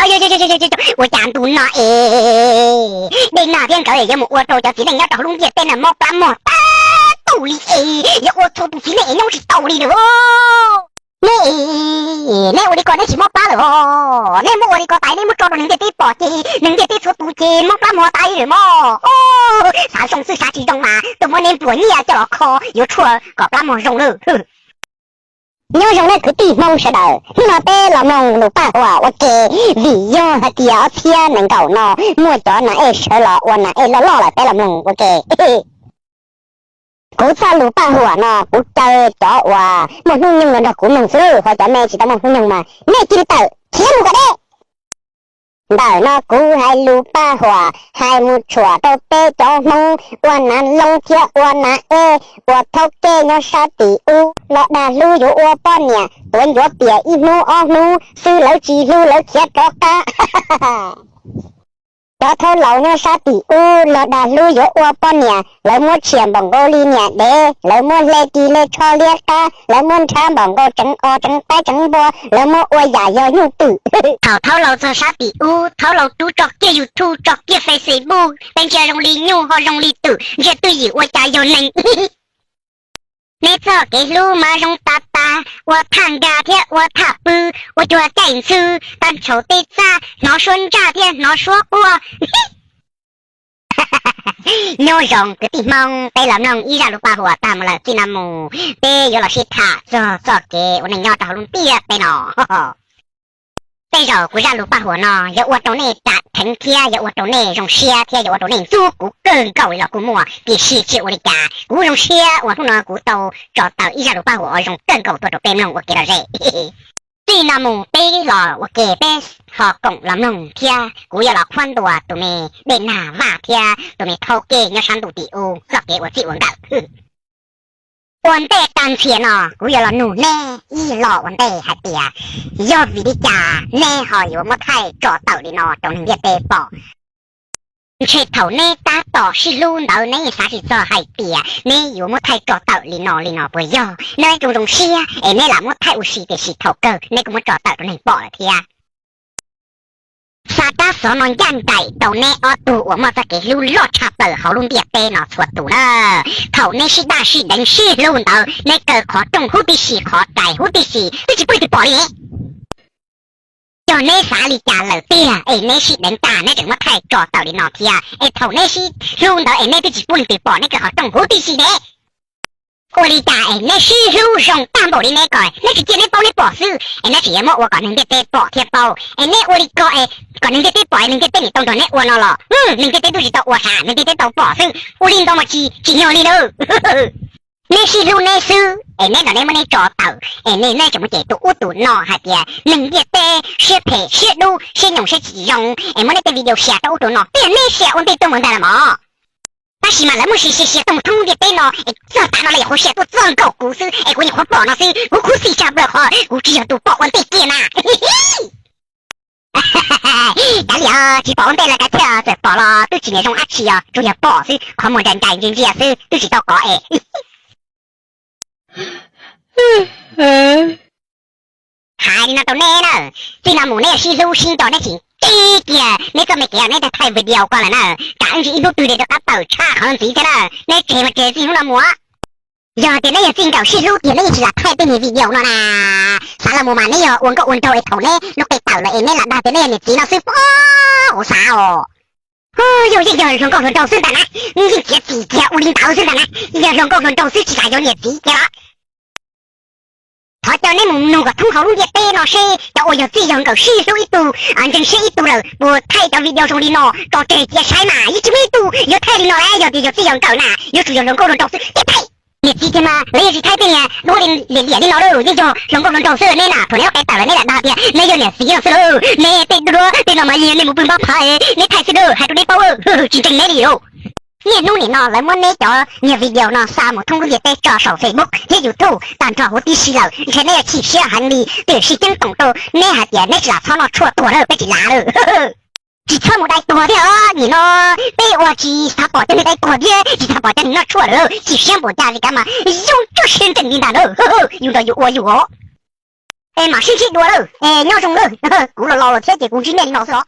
Ua cas ntu no es Dej Nag thiab nkawd yuav mus ua rau cov txiv neej nyob rau hauv lub ntiaj teb no mob plab mog tag tau li es yuav ua txhua tus txiv neej es nyob tsis tau li lawm. Neb, neb ua li ko neb tsis mob plab lawm os. Neb muab ua li ko tas neb muab tso rau neeg ntiaj teb pom ces neeg ntiaj teb txhua tus ces mob plab mog tas li lawm mog. Xav zoo xwb xav tsis zoo mas tuaj muab neb nplua nyiaj coj los kho yuav tshuaj kom plab mog zoo lawm. Nyob zoo nej kwv tij Hmoob sawv daws, hnub no peb los mloog lus paj huam ua ke, vim yog hais tias ob txhiab nees nkaum no muaj cov nas ej sawv los ua nas ej loj loj lawm peb los mloog ua ke. Kuv txoj lus paj huam no kuv caw cov uas muaj hnub nyoog los nrog kuv mloog xwb, ho cov me tsis tau muaj hnub nyoog mas nej cia li tawm khiav mus kom deb. Ntawm no kuv hais lus paj huam hais mus tshuam rau peb cov Hmoob ua nas loo thiab ua nas ej uas thaub kej nyob sab tim ub los dag hlub yuav ua poj niam tuav ncuav pias ib hnub ob hnub xwb lawv tsis hlub lawv khiav rov qab. Cov thaub laus nyob sab tim ub los dag hlub yuav ua poj niam, lawv muab tshiam npaum nkaus li niam dev, lawv muab hle ris hle tsho liab qab, lawv muab nrhab npaum nkaus tseev os tseev qaib tseev npua, lawv muab ua yam yog nyuj twm. Thaum thaub laus txog sab tim ub, thaub laus rub tso kiag YouTube tso kiag Facebook, peb ntsia zoo li nyuj ho zoo li twm, ntsia twj ywm ua cas yog neeg. Neb txoj kev hlub mas zoo tas tas, ua thaj nkag thiab ua thaj pw, ua cuag caij ntxhw, tag ntshaum tej txaj hnov suab ntsaj thiab hnov suab quaj. Nyob zoo kwv tij Hmoob, peb los mloog ib zaj lus paj huam tag mus lawm, txij no mus peb yuav los sib tham txog txoj kev ua neej nyob rau hauv lub ntiaj teb no. Tej zaum kuv zaj lus paj huam no yuav ua rau nej ram dheev thiab yuav ua rau nej zoo siab thiab yuav ua rau nej ntxub kuv kawg nkaus li los kuj muaj, tiam sis tsis ua li cas, kuv zoo siab uas hnub no kuv tau tso tawm ib zaj lus paj huam uas zoo kawg nkaus tuaj rau peb mloog ua kev lom zem. Txij no mus peb los ua ke peb ho koom los mloog thiab kuv yuav los qhuab ntuas tus me Dej Nag Vaj thiab tus me thaub kej nyob sab ntuj tim ub txoj kev ua txij ua nkawm. Ua ntej tag nrho no kuv yuav los nug neb ib los ua ntej hais tias, yog vim li cas neb ho yuav muab thaij tso tawm li no rau neeg ntiaj teb pom? Ntshe thaum neb tab tom sib hlub ntawd neb yeej xav tsis txog hais tias neb yuav muab thaij tso tawm li no li no puas yog? Neb zoo zoo siab es neb lam muab thaij ua si tiam sis thaum kawg neb kuj muab tso tawm rau neeg pom lawm thiab. Xa tab xov no ncaj nraim rau neb ob tug uas muaj txoj kev hlub loj tshaj plaws hauv lub ntiaj teb no txhua tus na. Thaum neb sib daj sib deev sib hlub ntawd neb kaw qhov rooj huv tib si qhov rais huv tib si twb tsis pub leej twg pom li ne. Yog neb xav li cas lawm tiag es neb sib deev tag neb tseem muab thaij tso tawm li no thiab es thaum neb sib hlub ntawd es neb twb tsis pub leej twg pom neb kaw qhov rooj huv tib si ne? Ua li cas es neb sib hlub zoo tag npaum li neb ko neb tsis cia neb paub neb pom xwb es neb tseem yuav muab ua kom neeg ntiaj teb pom thiab paub es neb ua li ko es kom neeg ntiaj teb pom es neeg ntiaj teb niam tau nrog neb ua no los neeg ntiaj teb twb tsis tau ua sav neeg ntiaj teb tau pom xwb ua li ntawd mas tsis tsis nyog li na. Neb sib hlub neb xwb es neb nrog neb muab neb tso tawm es neb tseem mus cem tus ub tus no hais tias neeg ntiaj teb siab phem siab dub siab nyoos siab tsis zoo es muab neb tej video share rau ub rau no twb yog neb share ua ntej tuaj mus ntag los mas. Tab sis mas lawv muab share share share tuaj mus thoob ntiaj teb no es txog tav no lawv nyuam qhuav share tuaj txog nkaus kuv xwb es kuv nyuam qhuav pom no xwb, kuv khuv xim tshaj plaws qhov kuv tsis yog tus pom ua ntej kiag na. Kav liam, tsis pom ua ntej los kav liam, txawm pom los twb tsis niam zoo dab tsi os, tsuas yog pom xwb, qhov muag nrais nrais ntsia ntsia xwb twb tsis tau kov es. Hais li no rau neb na, txij no mus neb sib hlub sib nco neb tsis nqis kiag neb txoj me kev neb thaij video ko lawm na, tsam ib ntsis ib hnub twg li rov qab tawm tshaj qhov no ntxiv thiab na, neb tseg mas tseg txij hnub no mus. Yog tias neb yog txij nkawm sib hlub tiag neb yeej tsis lam thaij tej niag video no na. Xav los mus mas neb yog ua nkauj ua nraug es thaum neb lub qe tawm lawm es neb lam dag tias neb yog niam txiv no xwb pob, kuv xav os. Yog yeej yog hluas nkauj hluas nraug xwb ntag na, yeej txiav txim kiag ua li ntawd xwb ntag na, yog hluas nkauj hluas nraug xwb tsis kam yuav niam txiv kiag los. Thov coj neb mus nug kom thoob hauv lub ntiaj teb no seb cov uas yog txij yog nkawm sib hlub ib tug, ntseeg siab ib tug lawm puas thaij cov video zoo li no tso tseg cia saib mas, yeej tsis muaj ib tug yuav thaij li no lawm. Yog tias yog txij yog nkawm na yuav tsum yog hluas nkauj hluas nraug xwb thiaj thaij. Niam txiv tiag mas lawv yeej tsis thaij tej niag duab liam liam li no lawm, yeej yog hluas nkauj hluas nraug xwb, neb na thaum neb lub qe tawm lawm neb lam dag tias neb yog niam txiv no xwb lauj, neb tej duab tej no mas yog nej mus pw npab phav neb thaij xwb lauj, hais rau neb paub, tsis ntseeg neb li lauj. Niaj hnub nim no lawv muab neb cov niag video no xa mus thoob lub ntiaj teb tso saum Facebook thiab YouTube tag nrho huv tib si lawm, ntshe neb yuav chim siab heev li, tiam sis ceeb toom rau neb hais tias neb tsis lam txhob noj tshuaj tuag na, peb tsis lav lawm. Tsis txhob mus dai tuag thiab os, nim no peb ua tsis xav pom cov neeg dai tuag thiab tsis xav pom cov neeg noj tshuaj lawm, chim siab npaum cas li kav mas zoo cuaj siab nteeg li ntag na, yus nrog yus ua yus os. Es mam sib ntsib dua lawm es nyob zoo lawm. Kuv los laus lawm thiab ces kuv ntsib nej li no xwb os.